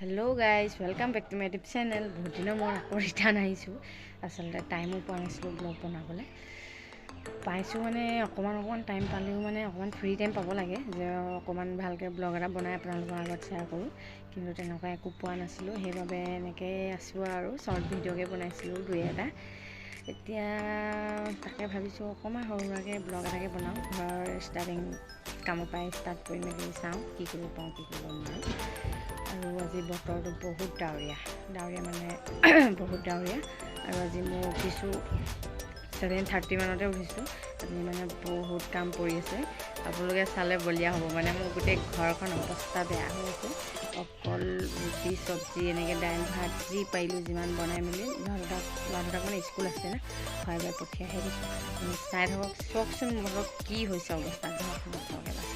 Hello guys, welcome back to my YouTube channel. বহুত দিনৰ মূৰত আকৌ ৰিটাৰ্ণ আহিছোঁ। আচলতে টাইমো পোৱা নাছিলোঁ ব্লগ বনাবলৈ। পাইছোঁ মানে অকণমান অকণমান টাইম পালেও মানে অকণমান ফ্ৰী টাইম পাব লাগে যে অকণমান ভালকৈ ব্লগ এটা বনাই আপোনালোকৰ আগত শ্বেয়াৰ কৰোঁ, কিন্তু তেনেকুৱা একো পোৱা নাছিলোঁ। সেইবাবে এনেকৈয়ে আছোঁ আৰু শ্বৰ্ট ভিডিঅ'কে বনাইছিলোঁ দুই এটা। এতিয়া তাকে ভাবিছোঁ অকণমান সৰু সুৰাকৈ ব্লগ এটাকে বনাওঁ। ঘৰৰ ষ্টাৰ্টিং কামৰ পৰাই ষ্টাৰ্ট কৰি মেলি চাওঁ কি কৰিব পাৰোঁ, কি কৰিব নোৱাৰোঁ। আৰু আজি বতৰটো বহুত ডাৱৰীয়া, ডাৱৰীয়া মানে বহুত ডাৱৰীয়া। আৰু আজি মই উঠিছোঁ 7:30 মানতে উঠিছোঁ। আজি মানে বহুত কাম পৰি আছে, আপোনালোকে চালে বলিয়া হ'ব। মানে মোৰ গোটেই ঘৰখন অৱস্থা বেয়া হৈ আছে। অকল ৰুটি চব্জি এনেকৈ দাইল ভাত যি পাৰিলোঁ যিমান বনাই মেলি ল'ৰা দুটাক মানে স্কুল আছে না, খুৱাই বাই পঠিয়াইহে দিছোঁ। আপুনি চাই থাকক, চাওকচোন মোৰ কি হৈছে অৱস্থা ঘৰখনত। চাওক এবাৰ,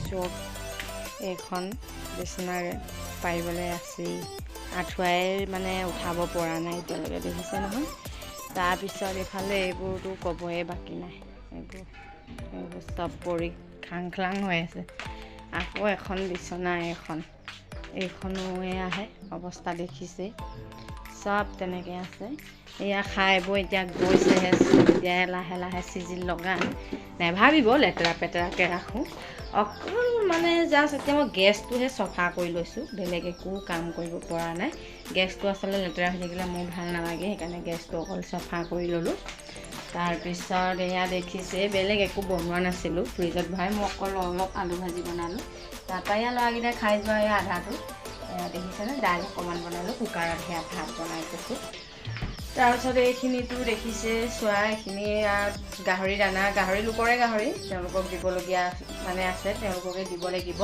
চাওক এইখন বিচনাৰে পাৰিবলৈ আছেই, আঁঠুৱাই মানে উঠাব পৰা নাই এতিয়ালৈকে, দেখিছে নহয়। তাৰপিছত এইফালে এইবোৰতো ক'বই বাকী নাই, এইবোৰ চব পৰি খাং খাং হৈ আছে। আকৌ এখন বিচনা, এইখনো আহে অৱস্থা দেখিছে, চব তেনেকৈ আছে। এয়া খাই বৈ এতিয়া গৈছেহে, এতিয়া লাহে লাহে চিজিল লগাম। নাভাবিব লেতেৰা পেতেৰাকৈ ৰাখোঁ, অকল মানে জাষ্ট এতিয়া মই গেছটোহে চফা কৰি লৈছোঁ, বেলেগ একো কাম কৰিব পৰা নাই। গেছটো আচলতে লেতেৰা হৈ থাকিলে মোৰ ভাল নালাগে, সেইকাৰণে গেছটো অকল চফা কৰি ল'লোঁ। তাৰপিছত এয়া দেখিছে বেলেগ একো বনোৱা নাছিলোঁ, ফ্ৰিজত ভৰাই মই অকল অলপ আলু ভাজি বনালোঁ। তাৰপৰা এয়া ল'ৰাকেইটাই খাই যোৱা এই আধাটো এয়া দেখিছেনে, দাইল অকণমান বনালোঁ, কুকাৰত সেয়া ভাত বনাই থৈছোঁ। তাৰপিছত এইখিনিতো দেখিছে চোৱা, এইখিনি গাহৰি দানা, গাহৰি লোকৰে গাহৰি, তেওঁলোকক দিবলগীয়া মানে আছে, তেওঁলোককে দিব লাগিব।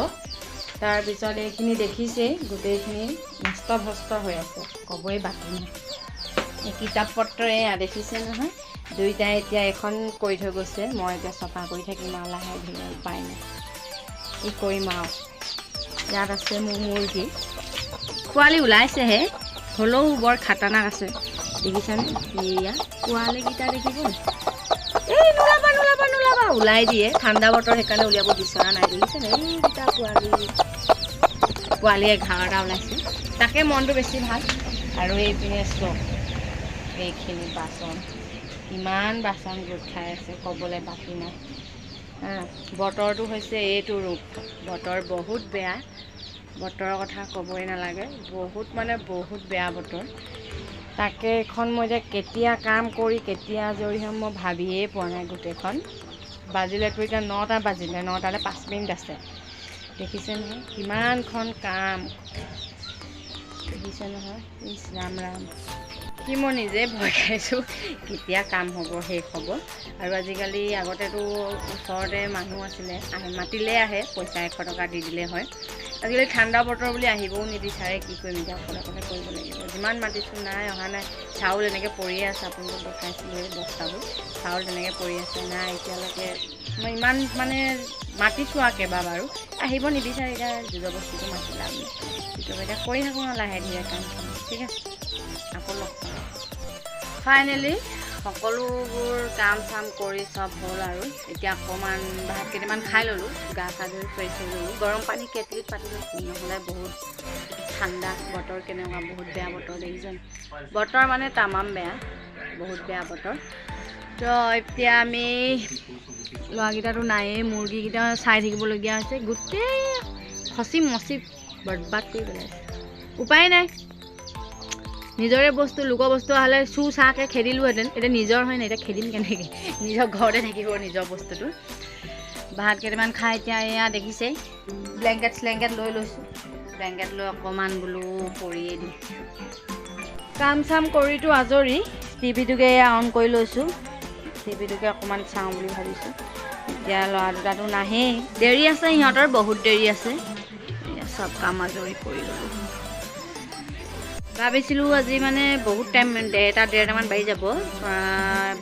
তাৰপিছত এইখিনি দেখিছেই গোটেইখিনি নষ্ট ভস্ত হৈ আছে, ক'বই বাকী নাই। এই কিতাপ পত্ৰ এয়া দেখিছে নহয়, দুইটাই এতিয়া এখন কৰি থৈ গৈছে, মই এতিয়া চফা কৰি থাকিম আৰু লাহে ধীৰে, উপায় নাই, কি কৰিম আৰু। ইয়াত আছে মোৰ মুৰ্গী পোৱালি ওলাইছেহে, হ'লেও বৰ খাতাৰনাক আছে, দেখিছানে? এয়া পোৱালিকেইটা দেখিব, এই নোলাবা নোলাবা নোলাবা, ওলাই দিয়ে। ঠাণ্ডা বতৰ সেইকাৰণে উলিয়াব বিচৰা নাই, দেখিছেনে? এইকেইটা পোৱালি, পোৱালি 11টা ওলাইছে, তাকে মনটো বেছি ভাল। আৰু এইপিনে চব এইখিনি বাচন, ইমান বাচন গোট খাই আছে, ক'বলৈ বাকী নাই। বতৰটো হৈছে এইটো ৰূপ, বতৰ বহুত বেয়া, বতৰৰ কথা ক'বই নালাগে, বহুত মানে বহুত বেয়া বতৰ। তাকে এইখন মই এতিয়া কেতিয়া কাম কৰি কেতিয়া আজৰি হ'ম মই ভাবিয়েই পোৱা নাই। গোটেইখন বাজিলেতো এতিয়া 9টা বাজিলে, 9টালৈ 5 মিনিট আছে, দেখিছে নহয় কিমানখন কাম, দেখিছে নহয়। ইছ ৰাম ৰাম, কি মই নিজে ভয় খাইছোঁ কেতিয়া কাম হ'ব, শেষ হ'ব। আৰু আজিকালি আগতেতো ওচৰতে মানুহ আছিলে, আহে মাতিলে আহে, পইচা 100 টকা দি দিলে হয়। আজিকালি ঠাণ্ডা বতৰ বুলি আহিবও নিবিচাৰে, কি কৰিম এতিয়া, অকলে অকলে কৰিব লাগিব। যিমান মাতিছোঁ নাই অহা নাই। চাউল এনেকৈ পৰিয়ে আছে, আপোনালোকক দেখাইছিলোঁ এই বস্তাবোৰ, চাউল তেনেকৈ পৰি আছে, নাই এতিয়ালৈকে। মই ইমান মানে মাতিছোঁ আৰু কেইবাবাৰো, আহিব নিবিচাৰে। এতিয়া জবৰদস্তিটো মাতি লাভ নাই, এতিয়া কৰি থাকোঁ আৰু লাহে ধীৰে কামখিনি। ঠিক আছে, আকৌ লগ পাম। ফাইনেলি সকলোবোৰ কাম চাম কৰি চব হ'ল আৰু এতিয়া অকণমান ভাত কেইটামান খাই ল'লোঁ, গা চা ধুই ফ্ৰেছ হৈ ল'লোঁ। গৰম পানী কেটলিত পাতি লৈছোঁ, নহ'লে বহুত ঠাণ্ডা বতৰ, কেনেকুৱা বহুত বেয়া বতৰ দেখিছেনে, বতৰ মানে তামাম বেয়া, বহুত বেয়া বতৰ। তো এতিয়া আমি ল'ৰাকেইটাতো নায়েই, মুৰ্গীকেইটা চাই থাকিবলগীয়া হৈছে, গোটেই খচি মচি বৰবাদ কৰি পেলাইছে। উপায় নাই, নিজৰে বস্তু, লোকৰ বস্তু হ'লে চু চাহকৈ খেদিলোহেঁতেন, এতিয়া নিজৰ হয় নাই, এতিয়া খেদিম কেনেকৈ, নিজৰ ঘৰতে থাকিব নিজৰ বস্তুটো। ভাত কেইটামান খাই এতিয়া এয়া দেখিছেই ব্লেংকেট শ্লেংকেট লৈ লৈছোঁ, ব্লেংকেট লৈ অকণমান বোলো পৰিয়ে দিওঁ। কাম চাম কৰিতো আজৰি, টিভিটোকে এয়া অন কৰি লৈছোঁ, টিভিটোকে অকণমান চাওঁ বুলি ভাবিছোঁ। এতিয়া ল'ৰা দুটাতো নাহেই, দেৰি আছে সিহঁতৰ, বহুত দেৰি আছে। এয়া চব কাম আজৰি কৰি ল'লোঁ। ভাবিছিলোঁ আজি মানে বহুত টাইম, ডেৰটামান বাজি যাব,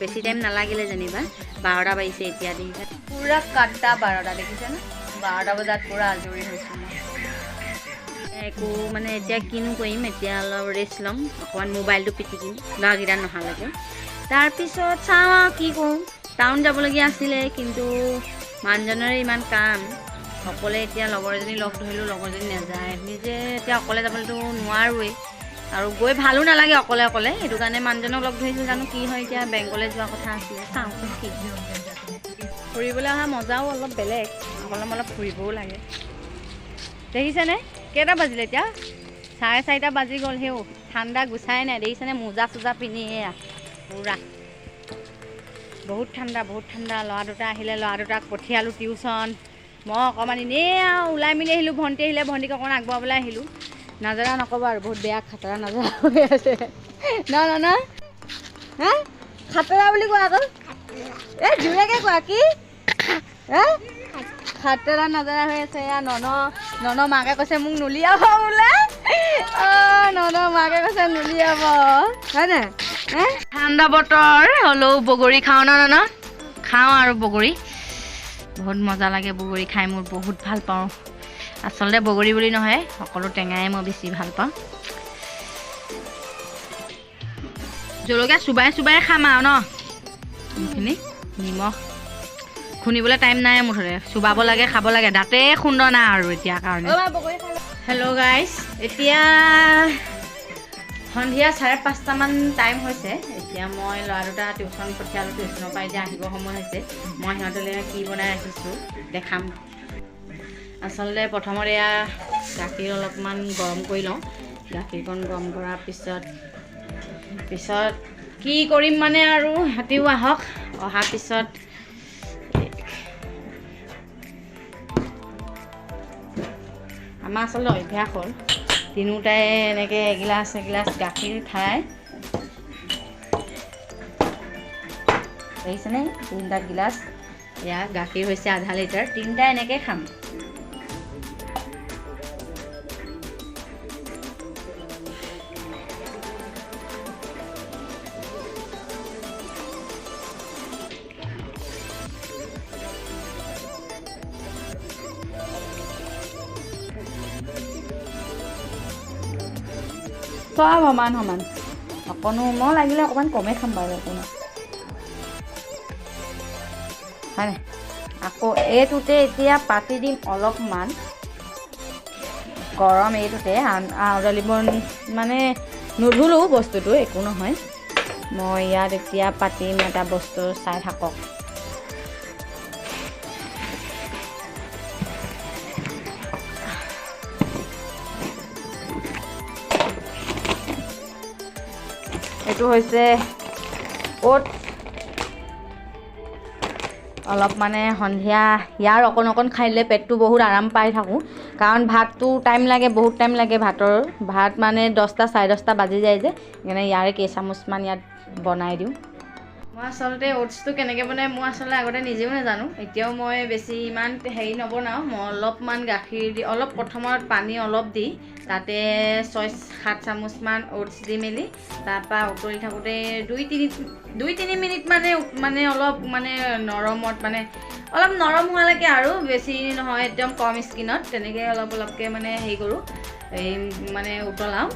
বেছি টাইম নালাগিলে যেনিবা। 12টা বাজিছে এতিয়া, দেখিছে পূৰা কাটা 12টা, দেখিছেনে? 12টা বজাত পূৰা আজৰি হৈছোঁ মই। একো মানে এতিয়া কিনো কৰিম, এতিয়া অলপ ৰেষ্ট ল'ম, অকণমান মোবাইলটো পিটিকিম ল'ৰাকেইটা নহালৈকে। তাৰপিছত চাওঁ আৰু কি কৰোঁ। টাউন যাবলগীয়া আছিলে, কিন্তু মানুহজনৰে ইমান কাম, অকলে এতিয়া লগৰ এজনী লগ ধৰিলোঁ, লগৰজনী নাযায়, নিজে এতিয়া অকলে যাবলৈতো নোৱাৰোৱেই আৰু গৈ ভালো নালাগে অকলে অকলে, সেইটো কাৰণে মানুহজনক লগ ধৰিছোঁ। জানো কি হয়, এতিয়া বেংকলৈ যোৱা কথা আছিলে, চাওঁচোন কি। ফুৰিবলৈ অহা মজাও অলপ বেলেগ, অলপ অলপ ফুৰিবও লাগে। দেখিছেনে কেইটা বাজিলে এতিয়া? 4:30 বাজি গ'ল। সেও ঠাণ্ডা গুচাই নাই, দেখিছেনে? মোজা চোজা পিন্ধি এয়া পূৰা বহুত ঠাণ্ডা, বহুত ঠাণ্ডা। ল'ৰা দুটা আহিলে, ল'ৰা দুটাক পঠিয়ালোঁ টিউশ্যন। মই অকণমান এনেই আৰু ওলাই মেলি আহিলোঁ, ভণ্টি আহিলে, ভণ্টিক অকণমান আগবঢ়াবলৈ আহিলোঁ। নাজাৰা নক'ব আৰু, বহুত বেয়া খাতৰা নাজাৰা হৈ আছে। ন ন ন হা, খাতৰা বুলি কোৱা আকৌ, এই জোৰেকৈ কোৱা কি হা, খাতৰা নাজাৰা হৈ আছে। এয়া নন নন মাকে কৈছে মোক নুলিয়াব বোলে। অঁ নন মাকে কৈছে নুলিয়াব, হয় নাই? ঠাণ্ডা বতৰ হ'লেও বগৰী খাওঁ ন ন খাওঁ আৰু বগৰী বহুত মজা লাগে। বগৰী খাই মোৰ বহুত ভাল পাওঁ। আচলতে বগৰী বুলি নহয়, সকলো টেঙাই মই বেছি ভাল পাওঁ। জলকীয়া চুবাই চুবাই খাম আৰু ন এইখিনি। নিমখ খুন্দিবলৈ টাইম নাই মুঠতে, চুবাব লাগে, খাব লাগে, দাঁতে খুন্দনা আৰু এতিয়া কাৰণে। হেল্ল' গাইজ, এতিয়া সন্ধিয়া 5:30মান টাইম হৈছে। এতিয়া মই ল'ৰা দুটা টিউশ্যন পঠিয়ালোঁ, টিউশ্যনৰ পৰা এতিয়া আহিব সময় হৈছে। মই সিহঁতলৈ কি বনাই ৰাখিছোঁ দেখাম। আচলতে প্ৰথমতে এয়া গাখীৰ অলপমান গৰম কৰি লওঁ। গাখীৰকণ গৰম কৰাৰ পিছত পিছত কি কৰিম মানে আৰু সিহঁতিও আহক, অহাৰ পিছত আমাৰ আচলতে অভ্যাস হ'ল, তিনিওটাই এনেকৈ এগিলাচ এগিলাচ গাখীৰ খাই। দেখিছেনে তিনিটা গিলাচ, এয়া গাখীৰ হৈছে আধা লিটাৰ, তিনিটা এনেকৈ খাম। চব সমান সমান, অকণো মই লাগিলে অকণমান কমেই খাম বাৰু, একো নাই, হয় নাই? আকৌ এইটোতে এতিয়া পাতি দিম অলপমান গৰম, এইটোতে আউডালি বন মানে নুধুলোঁ বস্তুটো, একো নহয়। মই ইয়াত এতিয়া পাতিম এটা বস্তু, চাই থাকক। এইটো হৈছে অ'টছ, অলপ মানে সন্ধিয়া ইয়াৰ অকণ অকণ খাই দিলে পেটটো বহুত আৰাম পাই থাকোঁ। কাৰণ ভাতটো টাইম লাগে, বহুত টাইম লাগে ভাতৰ, ভাত মানে 10টা 10:30 বাজি যায় যে, সেইকাৰণে ইয়াৰে কেইচামুচমান ইয়াত বনাই দিওঁ। মই আচলতে অ'টছটো কেনেকৈ বনাই মই আচলতে আগতে নিজেও নাজানো, এতিয়াও মই বেছি ইমান হেৰি নবনাওঁ। মই অলপমান গাখীৰ দি, অলপ প্ৰথমত পানী অলপ দি তাতে 6-7 চামুচমান অ'টছ দি মেলি তাৰপৰা উতলি থাকোঁতে 2-3 মিনিট মানে মানে অলপ মানে নৰমত, মানে অলপ নৰম হোৱালৈকে আৰু বেছি নহয়, একদম কম স্কিনত তেনেকৈ অলপ অলপকৈ মানে হেৰি কৰোঁ, এই মানে উতলাওঁ।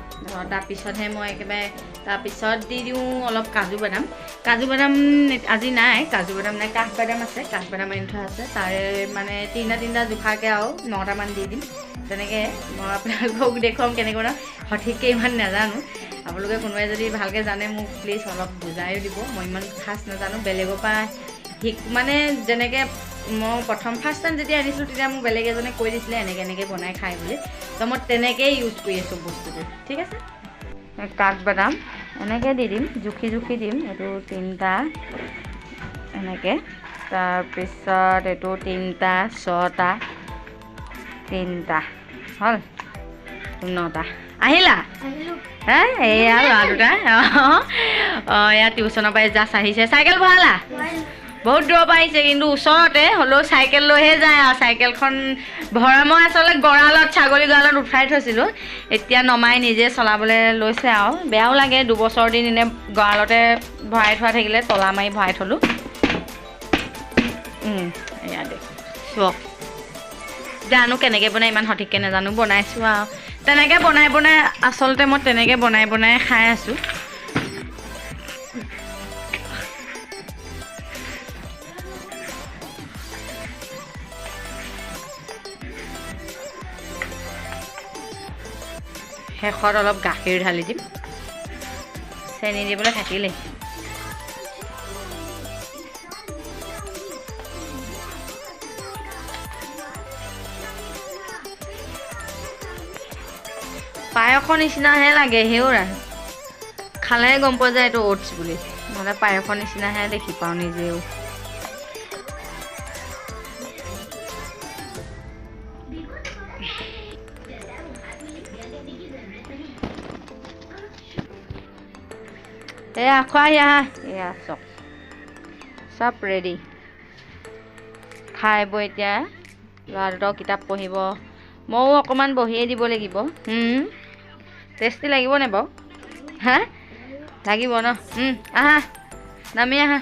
তাৰপিছতহে মই একেবাৰে তাৰপিছত দি দিওঁ অলপ কাজু বাদাম। কাজু বাদাম আজি নাই, কাজু বাদাম নাই, কাঠবাদাম আছে, কাঠবাদাম আনি থোৱা আছে, তাৰে মানে তিনিটা জোখাকৈ আৰু 9টামান দি দিম। তেনেকৈ মই আপোনালোকক দেখুৱাম কেনেকৈ বনাওঁ, সঠিককৈ ইমান নাজানো। আপোনালোকে কোনোবাই যদি ভালকৈ জানে মোক প্লিজ অলপ বুজায়ো দিব, মই ইমান খাচ নাজানো। বেলেগৰ পৰা মানে যেনেকৈ মই প্ৰথম ফাৰ্ষ্ট টাইম যেতিয়া আনিছিলোঁ তেতিয়া মোক বেলেগ এজনে কৈ দিছিলে এনেকৈ এনেকৈ বনাই খাই বুলি, তো মই তেনেকৈয়ে ইউজ কৰি আছোঁ বস্তুটো। ঠিক আছে, কাঠবাদাম এনেকৈ দি দিম, জুখি জুখি দিম। এইটো 3টা এনেকৈ, তাৰপিছত এইটো 3টা, 6টা, 3টা হ'ল 9টা। আহিলা হে, এয়া ল'ৰা দুটা অঁ, এয়া টিউশ্যনৰ পৰা জাষ্ট আহিছে। চাইকেল ভৰালা? বহুত দূৰৰ পৰা আহিছে, কিন্তু ওচৰতে হ'লেও চাইকেল লৈহে যায় আৰু। চাইকেলখন ভৰা মই আচলতে গঁৰালত, ছাগলী গঁৰালত উঠাই থৈছিলোঁ, এতিয়া নমাই নিজে চলাবলৈ লৈছে আৰু। বেয়াও লাগে, 2 বছৰ দিন এনে গঁৰালতে ভৰাই থোৱা থাকিলে, তলা মাৰি ভৰাই থ'লোঁ। এয়া দেখ চাওক, জানো কেনেকৈ বনাই ইমান সঠিককৈ নাজানো, বনাইছোঁ আৰু তেনেকৈ বনাই বনাই। আচলতে মই তেনেকৈ বনাই বনাই খাই আছোঁ। শেষত অলপ গাখীৰ ঢালি দিম, চেনি দিবলৈ থাকিলেই। পায়সৰ নিচিনাহে লাগে হেউৰা, খালেহে গম পোৱা যায় এইটো অ'টছ বুলি, নহ'লে পায়সৰ নিচিনাহে দেখি পাওঁ নিজেও। এয়া খোৱাহি আহা, এয়া চব চব ৰেডি। খাই বৈ এতিয়া ল'ৰা দুটাও কিতাপ পঢ়িব, ময়ো অকণমান বহিয়ে দিব লাগিব। টেষ্টি লাগিব নে বাৰু? হা লাগিব ন? আহা নামি আহা।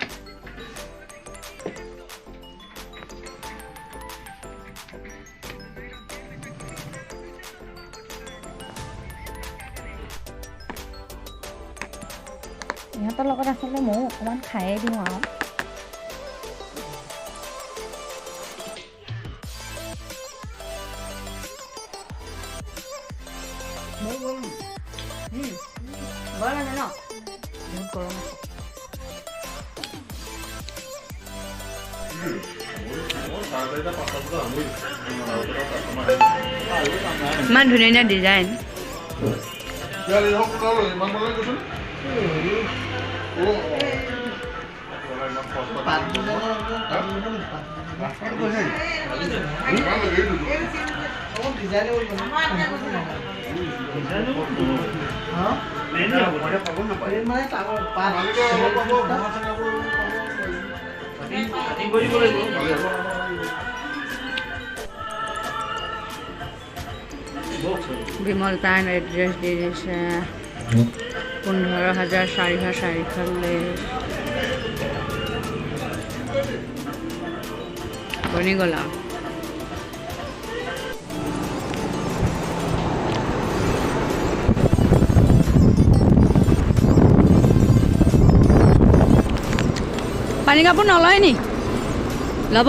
ইহঁতৰ লগত আচলতে ময়ো অকণমান খায়ে দিওঁ আৰু। গৰম আছে ন? বহুত গৰম আছে। ইমান ধুনীয়া ধুনীয়া ডিজাইন। বিমল তাইন এড্ৰেছ দি দিছে 15,444। বনি গ'ল আৰু। পানী কাপোৰ নলয় নি? ল'ব।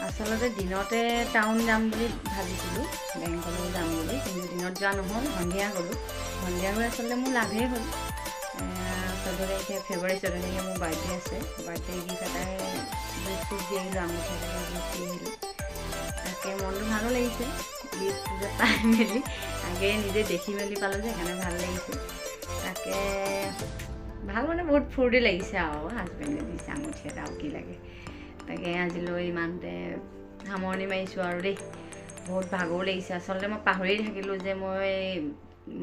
আচলতে দিনতে টাউন যাম বুলি ভাবিছিলোঁ, বেংকলৈ যাম বুলি, কিন্তু দিনত যোৱা নহ'ল, সন্ধিয়া গ'লোঁ। সন্ধিয়া গৈ আচলতে মোৰ লাভেই হ'ল। 14 তাৰিখে, ফেব্ৰুৱাৰী 14 তাৰিখে মোৰ বাৰ্থডে আছে। বাৰ্থডে গিফ্ট এটাই গিফ্ট দি আহিলোঁ, আঙুঠি এটাকে গিফ্ট দি আহিলোঁ। তাকে মনটো ভালো লাগিছে গিফ্ট যে পাই মেলি, আগে নিজে দেখি মেলি পালোঁ যে, সেইকাৰণে ভাল লাগিছে। তাকে ভাল মানে বহুত ফূৰ্তি লাগিছে আৰু হাজবেণ্ডে দিছে আঙুঠি এটা, আৰু কি লাগে। তাকে আজিলৈ ইমানতে সামৰণি মাৰিছোঁ আৰু দেই। বহুত ভাগৰো লাগিছে। আচলতে মই পাহৰি থাকিলোঁ যে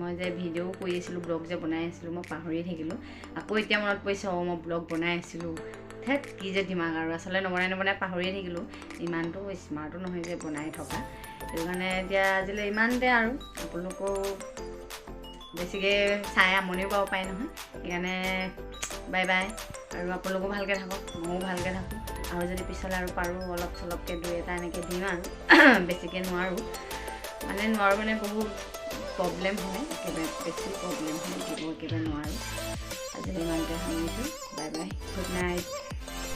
মই যে ভিডিঅ'ও কৰি আছিলোঁ, ব্লগ যে বনাই আছিলোঁ, মই পাহৰিয়ে থাকিলোঁ। আকৌ এতিয়া মনত পৰিছে, অঁ মই ব্লগ বনাই আছিলোঁ। ধেত কি যে দিমাগ আৰু, আচলতে নবনাই নবনাই পাহৰিয়ে থাকিলোঁ। ইমানটো স্মাৰ্টো নহয় যে বনাই থকা, সেইটো কাৰণে এতিয়া আজিলৈ ইমানতে আৰু। আপোনালোকেও বেছিকৈ চাই আমনিও পাব পাৰে নহয়, সেইকাৰণে বাই বাই। আৰু আপোনালোকো ভালকৈ থাকক, ময়ো ভালকৈ থাকোঁ। আৰু যদি পিছলৈ আৰু পাৰোঁ অলপ চলপকৈ দুই এটা এনেকৈ দিম আৰু, বেছিকৈ নোৱাৰোঁ, মানে নোৱাৰোঁ মানে বহুত প্ৰব্লেম হয়, একেবাৰে বেছি প্ৰব্লেম হয়, দিব একেবাৰে নোৱাৰোঁ। আজিলৈ ইমানতে সামৰিছোঁ, বাই বাই, গুড নাইট।